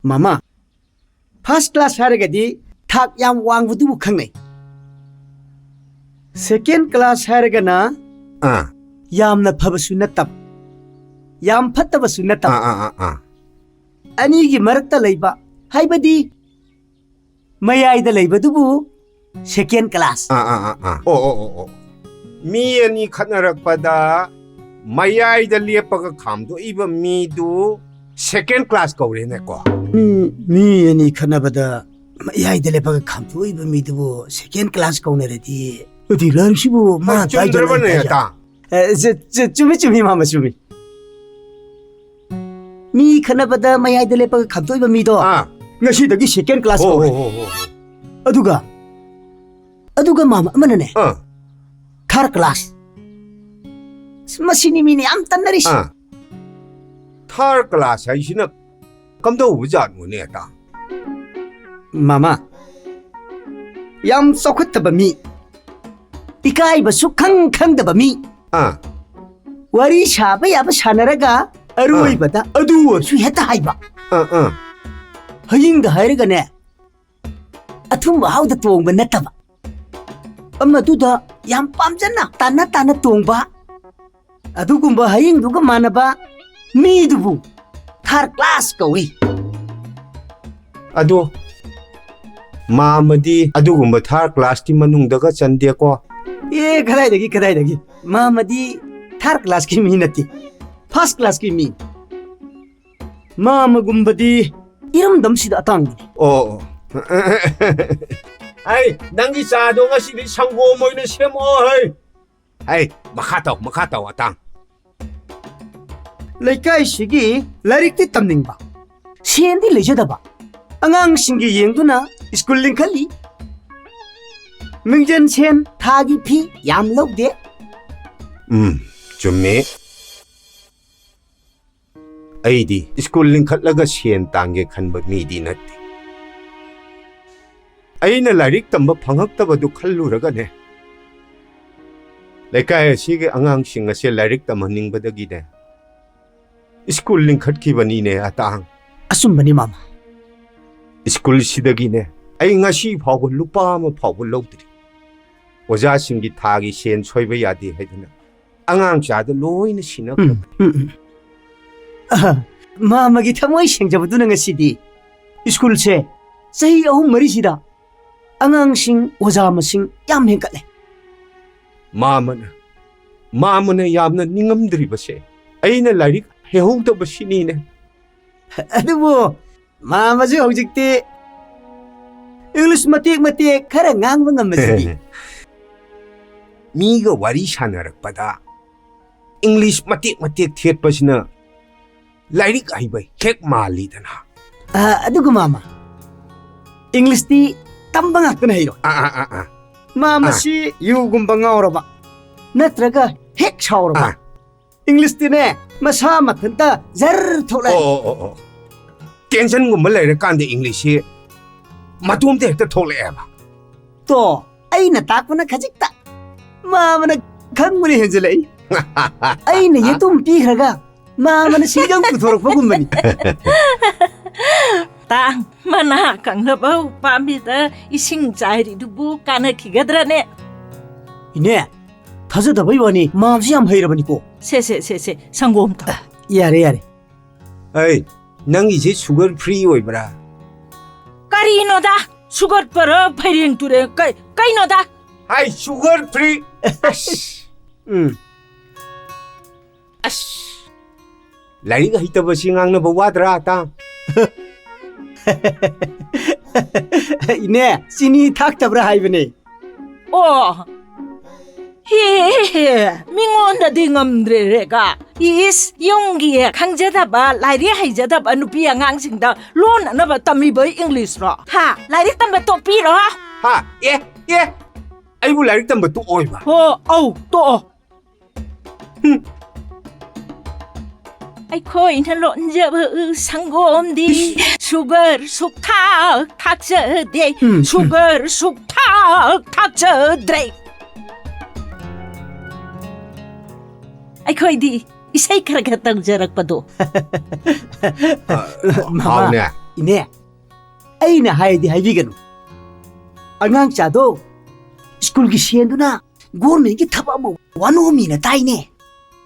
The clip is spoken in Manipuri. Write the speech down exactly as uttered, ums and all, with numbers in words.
ꯃꯃꯥ, first class ꯍꯥꯏꯔꯒꯗꯤ ꯊꯥꯛ ꯌꯥꯝ ꯋꯥꯡꯕꯗꯨꯕꯨ ꯈꯪꯅꯩ꯫ Second class ꯍꯥꯏꯔꯒꯅ ꯑꯥ꯫ ꯌꯥꯝꯅ ꯐꯕꯁꯨ ꯅꯠꯇꯕ, ꯌꯥꯝ ꯐꯠꯇꯕꯁꯨ ꯅꯠꯇꯕ꯫ ꯑꯥ, ꯑꯥ, ꯑꯥ, ꯑꯥ꯫ ꯑꯅꯤꯒꯤ ꯃꯔꯛꯇ ꯂꯩꯕ, ꯍꯥꯏꯕꯗꯤ ꯃꯌꯥꯏꯗ ꯂꯩꯕꯗꯨꯕꯨ second class꯫ ꯑꯥ, ꯑꯥ, ꯑꯥ, ꯑꯥ꯫ ꯑꯣ, ꯑꯣ, ꯑꯣ, ꯑꯣ꯫ ꯃꯤ ꯑꯅꯤ ꯈꯠꯅꯔꯛꯄꯗ ꯃꯌꯥꯏꯗ ꯂꯦꯞꯄꯒ ꯈꯥꯝꯗꯣꯛꯏꯕ ꯃꯤꯗꯨ second class ꯀꯧꯔꯦꯅꯦꯀꯣ꯫ ꯃꯤ, ꯃꯤ ꯑꯅꯤ ꯈꯠꯅꯕꯗ ꯃꯌꯥꯏꯗ ꯂꯦꯞꯄꯒ ꯈꯥꯝꯗꯣꯛꯏꯕ ꯃꯤꯗꯨꯕꯨ second class ꯀꯧꯅꯔꯗꯤ, ꯑꯗꯨꯗꯤ ꯂꯥꯏꯔꯤꯛꯁꯤꯕꯨ ꯃꯥ ꯍꯣꯏ, ꯇꯥꯛꯏꯗꯣ ꯆꯨꯝꯗ꯭ꯔꯕꯅꯦ, ꯂꯥꯏꯔꯤꯛ ꯇꯥꯛꯏꯗꯣ? ꯑꯇꯥ? ꯑꯦ, ꯆꯨ-, ꯆꯨ-, ꯆꯨꯝꯃꯤ, ꯆꯨꯝꯃꯤ, ꯃꯥꯃ, ꯆꯨꯝꯃꯤ꯫ ꯃꯤ ꯈꯠꯅꯕꯗ ꯃꯌꯥꯏꯗ ꯂꯦꯞꯄꯒ ꯈꯥꯝꯗꯣꯛꯏꯕ ꯃꯤꯗꯣ, ꯑꯥ꯫ ꯉꯁꯤꯗꯒꯤ second class ꯍꯣ, ꯀꯧꯔꯦ꯫ ꯍꯣ, ꯍꯣ, ꯍꯣ, ꯍꯣ꯫ ꯑꯗꯨꯒ, ꯑꯗꯨꯒ ꯃꯥꯃ ꯑꯃꯅꯅꯦ, ꯑꯥ꯫ Third class꯫ ꯑꯁ, ꯃꯁꯤꯅꯤ ꯃꯤꯅ ꯌꯥꯝ ꯇꯟꯅꯔꯤꯁꯤ꯫ ꯑꯥ꯫ Third class ꯍꯥꯏꯁꯤꯅ ꯀꯝꯗꯧꯕ ꯖꯥꯠꯅꯣꯅꯦ, ꯑꯇꯥ? ꯃꯥꯃ, ꯌꯥꯝ ꯆꯥꯎꯈꯠꯇꯕ ꯃꯤ, ꯏꯀꯥꯏꯕ ꯁꯨꯛꯈꯪ ꯈꯪꯗꯕ ꯃꯤ꯫ ꯑꯥ꯫ ꯋꯥꯔꯤ ꯁꯥꯕ ꯌꯥꯕ ꯁꯥꯟꯅꯔꯒ ꯑꯔꯣꯏꯕꯗ ꯑꯗꯨ ꯑꯣꯏꯔꯁꯨ ꯍꯦꯛꯇ ꯍꯥꯏꯕ꯫ ꯑꯥ, ꯑꯥ꯫ ꯍꯌꯤꯡꯗ ꯍꯥꯏꯔꯒꯅꯦ, ꯑꯊꯨꯝꯕ ꯍꯥꯎꯗ ꯇꯣꯡꯕ ꯅꯠꯇꯕ, ꯑꯃꯗꯨꯗ ꯌꯥꯝ ꯄꯥꯝꯖꯅ ꯇꯥꯟꯅ ꯇꯥꯟꯅ ꯇꯣꯡꯕ, ꯑꯗꯨꯒꯨꯝꯕ ꯍꯌꯤꯡꯗꯨꯒ ꯃꯥꯟꯅꯕ ꯃꯤꯗꯨꯕꯨ third class ꯀꯧꯏ꯫ ꯑꯗꯣ ꯃꯥꯃꯗꯤ ꯑꯗꯨꯒꯨꯝꯕ third classꯀꯤ ꯃꯅꯨꯡꯗꯒ ꯆꯟꯗꯦꯀꯣ? ꯑꯦ, ꯀꯗꯥꯏꯗꯒꯤ, ꯀꯗꯥꯏꯗꯒꯤ? ꯃꯥꯃꯗꯤ third classꯀꯤ ꯃꯤ ꯅꯠꯇꯦ, first classꯀꯤ ꯃꯤ꯫ ꯃꯥꯃꯒꯨꯝꯕꯗꯤ ꯏꯔꯝꯗꯝꯁꯤꯗ ꯑꯇꯥꯡꯕꯅꯤ꯫ ꯑꯣ, ꯑꯣ꯫ ꯑꯩ, ꯅꯪꯒꯤ ꯆꯥꯗꯣ ꯉꯁꯤꯗꯤ ꯁꯪꯒꯣꯝ ꯑꯣꯏꯅ ꯁꯦꯝꯃꯛꯑꯣ, ꯍꯩ꯫ ꯍꯩ, ꯃꯈꯥ ꯇꯧ, ꯃꯈꯥ ꯇꯧ, ꯑꯇꯥꯡ꯫ ꯂꯩꯀꯥꯏꯁꯤꯒꯤ ꯂꯥꯏꯔꯤꯛꯇꯤ ꯇꯝꯅꯤꯡꯕ, ꯁꯦꯟꯗꯤ ꯂꯩꯖꯗꯕ, ꯑꯉꯥꯡꯁꯤꯡꯒꯤ ꯌꯦꯡꯗꯨꯅ ꯁ꯭ꯀꯨꯜ ꯂꯤꯡꯈꯠꯂꯤ꯫ ꯃꯤꯡꯖꯟ ꯁꯦꯟ ꯊꯥꯒꯤ ꯐꯤ ꯌꯥꯝ ꯂꯧꯗꯦ꯫ ꯎꯝ, ꯆꯨꯝꯃꯦ꯫ ꯑꯩꯗꯤ ꯁ꯭ꯀꯨꯜ ꯂꯤꯡꯈꯠꯂꯒ ꯁꯦꯟ ꯇꯥꯟꯒꯦ ꯈꯟꯕ ꯃꯤꯗꯤ ꯅꯠꯇꯦ꯫ ꯑꯩꯅ ꯂꯥꯏꯔꯤꯛ ꯇꯝꯕ ꯐꯪꯉꯛꯇꯕꯗꯨ ꯈꯜꯂꯨꯔꯒꯅꯦ, ꯂꯩꯀꯥꯏ ꯑꯁꯤꯒꯤ ꯑꯉꯥꯡꯁꯤꯡ ꯑꯁꯦ ꯂꯥꯏꯔꯤꯛ ꯇꯝꯍꯟꯅꯤꯡꯕꯗꯒꯤꯅꯦ, ꯁ꯭ꯀꯨꯜ ꯂꯤꯡꯈꯠꯈꯤꯕꯅꯤꯅꯦ, ꯑꯇꯥꯡ꯫ ꯑꯆꯨꯝꯕꯅꯤ, ꯃꯥꯃ꯫ ꯁ꯭ꯀꯨꯜꯁꯤꯗꯒꯤꯅꯦ ꯑꯩ ꯉꯁꯤ ꯐꯥꯎꯕ ꯂꯨꯄꯥ ꯑꯃ ꯐꯥꯎꯕ ꯂꯧꯗ꯭ꯔꯤ꯫ ꯑꯣꯖꯥꯁꯤꯡꯒꯤ ꯊꯥꯒꯤ ꯁꯦꯟ ꯁꯣꯏꯕ ꯌꯥꯗꯦ ꯍꯥꯏꯗꯅ ꯑꯉꯥꯡ ꯆꯥꯗ ꯂꯣꯏꯅ ꯁꯤꯟꯅꯈ꯭ꯔꯕꯅꯤ꯫ ꯎꯝ, ꯎꯝ, ꯎꯝ꯫ ꯑꯍ, ꯃꯥꯃꯒꯤ ꯊꯃꯣꯏ ꯁꯦꯡꯖꯕꯗꯨꯅ ꯉꯁꯤꯗꯤ ꯁ꯭ꯀꯨꯜꯁꯦ ꯆꯍꯤ ꯑꯍꯨꯝ ꯃꯔꯤꯁꯤꯗ ꯑꯉꯥꯡꯁꯤꯡ, ꯑꯣꯖꯥ ꯃꯁꯤꯡ ꯌꯥꯝ ꯍꯦꯟꯒꯠꯂꯦ꯫ ꯃꯥꯃꯅ, ꯃꯥꯃꯅ ꯌꯥꯝꯅ ꯅꯤꯡꯉꯝꯗ꯭ꯔꯤꯕꯁꯦ ꯑꯩꯅ ꯂꯥꯏꯔꯤꯛ ꯍꯩꯍꯧꯗꯕꯁꯤꯅꯤꯅꯦ꯫ ꯑꯗꯨꯕꯨ ꯃꯥꯃꯁꯨ ꯍꯧꯖꯤꯛꯇꯤ ꯏꯪꯂꯤꯁ ꯃꯇꯦꯛ ꯃꯇꯦꯛ ꯈꯔ ꯉꯥꯡꯕ ꯉꯝꯕꯁꯤꯗꯤ꯫ ꯃꯤꯒ ꯋꯥꯔꯤ ꯁꯥꯟꯅꯔꯛꯄꯗ ꯏꯪꯂꯤꯁ ꯃꯇꯦꯛ ꯃꯇꯦꯛ ꯊꯦꯠꯄꯁꯤꯅ ꯂꯥꯏꯔꯤꯛ ꯍꯩꯕ ꯍꯦꯛ ꯃꯥꯜꯂꯤꯗꯅ꯫ ꯑ, ꯑꯗꯨꯒ ꯃꯥꯃ, ꯏꯪꯂꯤꯁꯇꯤ ꯇꯝꯕ ꯉꯥꯛꯇꯅ ꯍꯩꯔꯣꯏ꯫ ꯑꯥ, ꯑꯥ, ꯑꯥ, ꯑꯥ꯫ ꯃꯥꯃꯁꯤ ꯌꯨꯒꯨꯝꯕ ꯉꯥꯎꯔꯕ ꯅꯠꯇ꯭ꯔꯒ ꯍꯦꯛ ꯁꯥꯎꯔꯕ, ꯑꯥ꯫ ꯏꯪꯂꯤꯁꯇꯤꯅꯦ ꯃꯁꯥ ꯃꯊꯟꯇ ꯖꯔ ꯊꯣꯛꯂꯛꯑꯦ꯫ ꯑꯣ, ꯑꯣ, ꯑꯣ, ꯑꯣ꯫ ꯇꯦꯟꯁꯟꯒꯨꯝꯕ ꯂꯩꯔꯀꯥꯟꯗ ꯏꯪꯂꯤꯁꯁꯤ ꯃꯇꯣꯝꯇ ꯍꯦꯛꯇ ꯊꯣꯛꯂꯛꯑꯦꯕ꯫ ꯇꯣ, ꯑꯩꯅ ꯇꯥꯛꯄꯅ ꯈꯖꯤꯛꯇ, ꯃꯥꯃꯅ ꯈꯪꯕꯅ ꯍꯦꯟꯖꯤꯜꯂꯛꯏ꯫ ꯑꯩꯅ ꯌꯦꯇꯨꯝ ꯄꯤꯈ꯭ꯔꯒ ꯃꯥꯃꯅ ꯁꯤꯡꯖꯪ ꯄꯨꯊꯣꯔꯛꯄꯒꯨꯝꯕꯅꯤ꯫ ꯇꯥꯡ, ꯃꯅꯥ ꯀꯪꯂꯕ ꯄꯥꯝꯕꯤꯗ ꯏꯁꯤꯡ ꯆꯥꯏꯔꯤꯗꯨꯕꯨ ꯀꯥꯟꯅꯈꯤꯒꯗ꯭ꯔꯅꯦ? ꯏꯅꯦ, ꯊꯥꯖꯗꯕꯩ ꯋꯥꯅꯤ, ꯃꯥꯝꯁꯤ ꯌꯥꯝ ꯍꯩꯔꯕꯅꯤꯀꯣ꯫ ꯁꯦ, ꯁꯦ, ꯁꯦ, ꯁꯦ, ꯁꯪꯒꯣꯝ ꯊꯛꯑꯣ꯫ ꯌꯥꯔꯦ, ꯌꯥꯔꯦ꯫ ꯑꯩ, ꯅꯪꯒꯤꯁꯦ sugar free ꯑꯣꯏꯕ꯭ꯔꯥ? ꯀꯔꯤꯅꯣꯗ? Sugar ꯄꯔ ꯐꯩꯔꯦꯡ ꯇꯨꯔꯦꯡ ꯀꯩ-, ꯀꯩꯅꯣꯗ? ꯍꯥꯏ, sugar free꯫ ꯑꯁ꯫ ꯎꯝ꯫ ꯑꯁ꯫ ꯂꯥꯏꯔꯤꯛ ꯍꯩꯇꯕꯁꯤ ꯉꯥꯡꯅꯕ ꯋꯥꯗ꯭ꯔꯥ, ꯑꯇꯥ? ꯏꯅꯦ, ꯆꯤꯅꯤ ꯊꯥꯛꯇꯕ꯭ꯔꯥ ꯍꯥꯏꯕꯅꯦ꯫ ꯑꯣ꯫ ꯍꯦ, ꯍꯦ, ꯍꯦ, ꯃꯤꯉꯣꯟꯗꯗꯤ ꯉꯝꯗ꯭ꯔꯦ, ꯔꯦꯒꯥ꯫ ꯏꯁ, ꯌꯨꯝꯒꯤ ꯈꯪꯖꯗꯕ, ꯂꯥꯏꯔꯤꯛ ꯍꯩꯖꯗꯕ ꯅꯨꯄꯤ ꯑꯉꯥꯡꯁꯤꯡꯗ ꯂꯣꯟꯅꯅꯕ ꯇꯝꯃꯤꯕ ꯏꯪꯂꯤꯁꯔꯣ? ꯍꯥ? ꯂꯥꯏꯔꯤꯛ ꯇꯝꯕ ꯇꯣꯛꯄꯤꯔꯣ? ꯍꯥ? ꯑꯦ, ꯑꯦ, ꯑꯩꯕꯨ ꯂꯥꯏꯔꯤꯛ ꯇꯝꯕ ꯇꯣꯛꯑꯣꯏꯕ? ꯍꯣ, ꯑꯧ, ꯇꯣꯛꯑꯣ꯫ ꯍꯨꯝ꯫ ꯑꯩꯈꯣꯏꯅ ꯂꯣꯟꯖꯕ ꯁꯪꯒꯣꯝꯗꯤ ꯏꯁ꯫ Sugar ꯁꯨꯛꯊꯥꯛ ꯊꯥꯛꯆꯗꯦ꯫ ꯎꯝ, ꯎꯝ꯫ Sugar ꯁꯨꯛꯊꯥꯛ ꯊꯥꯛꯆꯗ꯭ꯔꯦ꯫ ꯑꯩꯈꯣꯏꯗꯤ ꯏꯁꯩ ꯈꯔ ꯈꯔ ꯇꯧꯖꯔꯛꯄꯗꯣ꯫ ꯑ, ꯃꯃꯥ, ꯍꯥꯎꯅꯦ꯫ ꯏꯅꯦ, ꯑꯩꯅ ꯍꯥꯏꯔꯗꯤ ꯍꯥꯏꯕꯤꯒꯅꯨ꯫ ꯑꯉꯥꯡ ꯆꯥꯗꯣ ꯁ꯭ꯀꯨꯜꯒꯤ ꯁꯦꯟꯗꯨꯅ ꯒꯣꯔꯃꯦꯟꯒꯤ ꯊꯕꯛ ꯑꯃ ꯋꯥꯅꯣꯝꯃꯤꯅ ꯇꯥꯏꯅꯦ꯫